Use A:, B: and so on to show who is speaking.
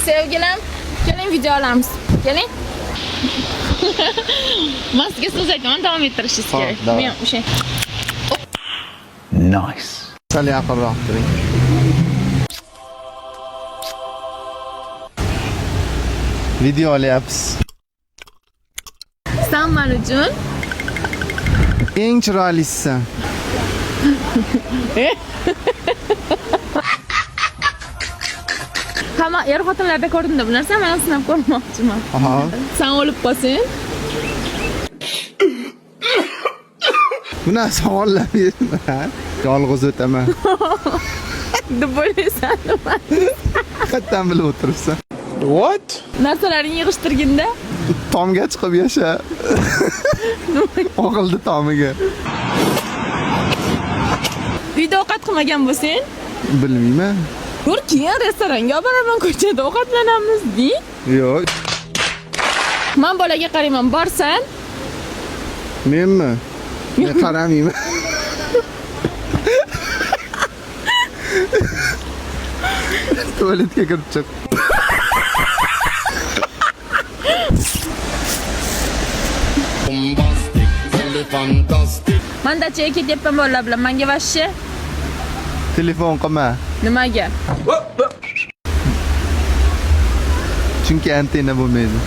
A: Sevgilim, keling video olamiz. Keling. Man sizga so'z aytaman, davom ettirishingiz
B: Hop,
A: kerak.
B: давай.
A: Men o'sha
C: Nice.
B: Sal yaqinroq turing. Video olyapmiz.
A: San man uchun
B: Eng chiroylisisan.
A: Hamma er xotinlarda ko'rdimda bu narsani, man ham sinab ko'rmoqchiman.
B: Aha.
A: San o'lib qolsang,
B: Bunaqa savollar berma. Yolg'iz o'taman.
A: Deb o'ylaysan nima?
B: Qayerdan bilib o'tiribsan?
D: What?
A: Narsalaringni yig'ishtirginda.
B: Tomga chiqib yasha. Og'ildi tomiga.
A: Uyda ovqat qilmagan bo'lsang,
B: Bilmayman.
A: yur keyin restoranga olib boraman, ko'chada ovqatlanamiz deng.
B: Yo'q,
A: Man bolaga qarayman, borsan.
B: Menmi? Men qaramayman. Tualetga kirib chiq.
D: Bombastic, totally fantastic.
A: Man dachaga ketyapman bolalar bilan. Manga вообще
B: Telefon qilma.
A: Nimaga?
B: Chunki antenna bo'lmaydi.